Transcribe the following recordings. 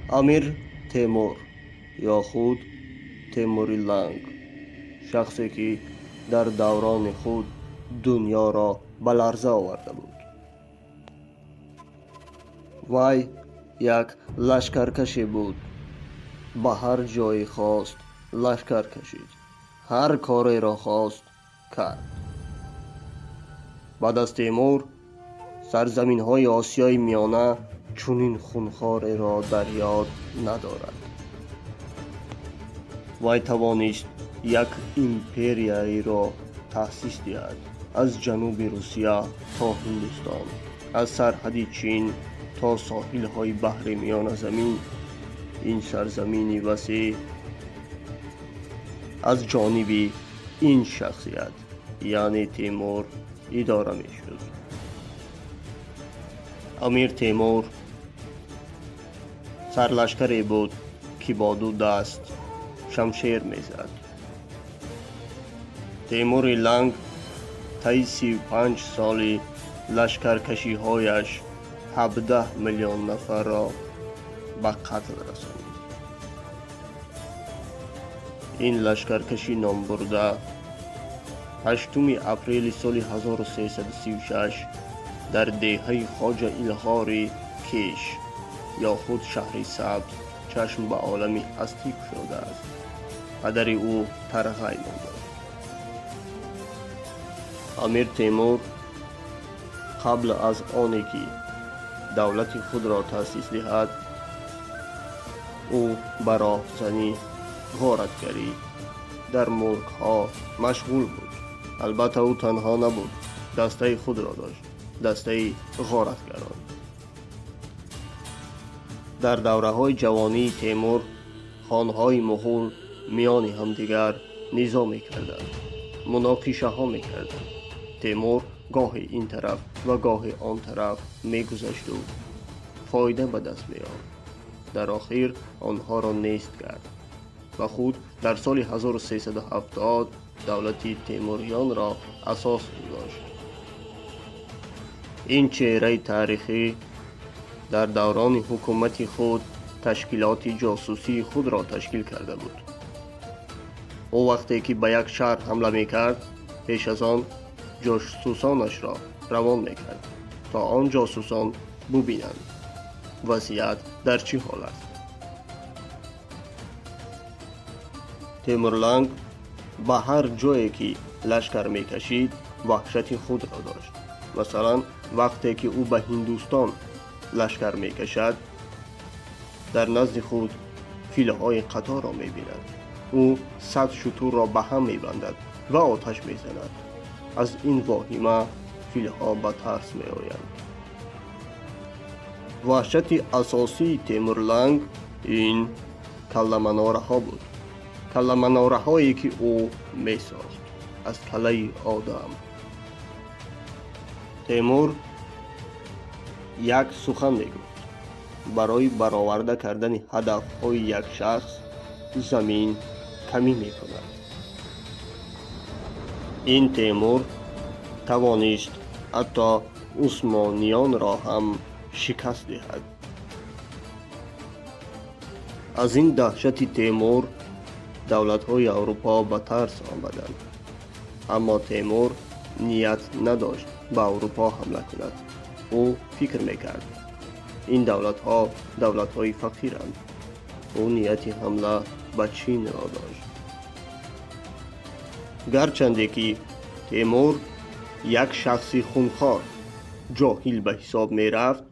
Амир Темур ё худ Темури Ланг, шахсе ки дар даврони худ дунёро ба ларза оварда буд. Вай як лашкаркаше буд. Ба ҳар ҷое хост лашкар кашид, ҳар кореро хост кард. Баъд аз Темур сарзаминҳои Осиёи Миёна чунин хунхореро дар ёд надорад. Вай тавонист як империяеро таъсис диҳад аз ҷануби Русия то Ҳиндустон, аз сарҳади Чин то соҳилҳои баҳри Миёназамин. Ин сарзамини васеъ аз ҷониби ин шахсият, яъне Темур, идора мешуд. Амир Темур сарлашкаре буд, ки бо ду даст шамшер мезад. Темури Ланг таи 35 соли лашкаркашиҳояш 17 миллион нафарро ба қатл расонид. Ин лашкаркашӣ номбурда 8 апрели соли 1336 дар деҳаи Хоҷа Илғори Кеш ё худ шаҳри Сабз чашм ба олами ҳастӣ кушодааст. Падари ӯ Тарғай ном дошт. Амир Темур қабл аз оне ки давлати худро таъсис диҳад, ӯ ба роҳзанӣ, ғоратгарӣ дар мулкҳо машғул буд. Албатта, ӯ танҳо набуд, дастаи худро дошт, дастаи ғоратгарон. Дар давраҳои ҷавонии Темур хонҳои муғул миёни ҳамдигар низо мекарданд, муноқишаҳо мекарданд. Темур гоҳе ин тараф ва гоҳе он тараф мегузашту фоида ба даст меовард. Дар охир онҳоро нест кард ва худ дар соли 1370 давлати Темуриёнро асос гузошт. Ин чеҳраи таърихӣ дар даврони ҳукумати худ ташкилоти ҷосусии худро ташкил карда буд. Ӯ вақте ки ба як шаҳр ҳамла мекард, пеш аз он ҷосусонашро равон мекард, то он ҷосусон бубинанд вазъият дар чӣ ҳол аст. Темурланг ба ҳар ҷое ки лашкар мекашид, ваҳшати худро дошт. Масалан, вақте ки ӯ ба Ҳиндустон лашкар мекашад, дар назди худ филҳои қаторро мебинад. Ӯ 100 шутурро ба ҳам мебандад ва оташ мезанад. Аз ин воҳима филҳо ба тарс меоянд. Ваҳшати асосии Темурланг ин калламанораҳо буд. Калламанораҳое ки ӯ месохт аз каллаи одам. Темур як сухан мегуфт: барои бароварда кардани ҳадафҳои як шахс замин камӣ мекунад. Ин Темур тавонист ҳатто усмониёнро ҳам шикаст диҳад. Аз ин даҳшати Темур давлатҳои Аврупо ба тарс омаданд. Аммо Темур ният надошт ба Аврупо ҳамла кунад. Ӯ фикр мекард, ин давлатҳо давлатҳои фақиранд. Ӯ нияти ҳамла ба Чинро дошт. Гарчанде ки Темур як шахси хунхор, ҷоҳил ба ҳисоб мерафт,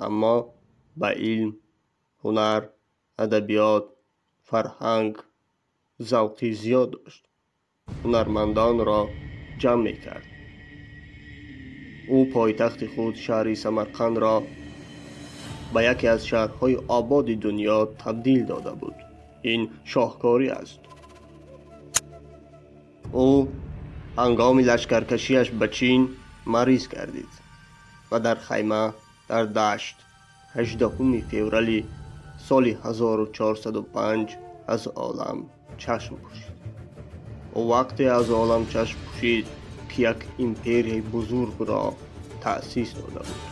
аммо ба илм, ҳунар, адабиёт, фарҳанг завқи зиёд дошт. Ҳунармандонро ҷамъ мекард. Ӯ пойтахти худ шаҳри Самарқандро ба яке аз шаҳрҳои ободи дунё табдил дода буд. Ин шоҳкорӣ аст. Ӯ ҳангоми лашкаркашиаш ба Чин мариз гардид ва дар хайма дар дашт 18 феврали соли 1405 аз олам чашм пӯшид. Ӯ вақте аз олам чашм пӯшид, ки як империяи бузургро таъсис дода буд.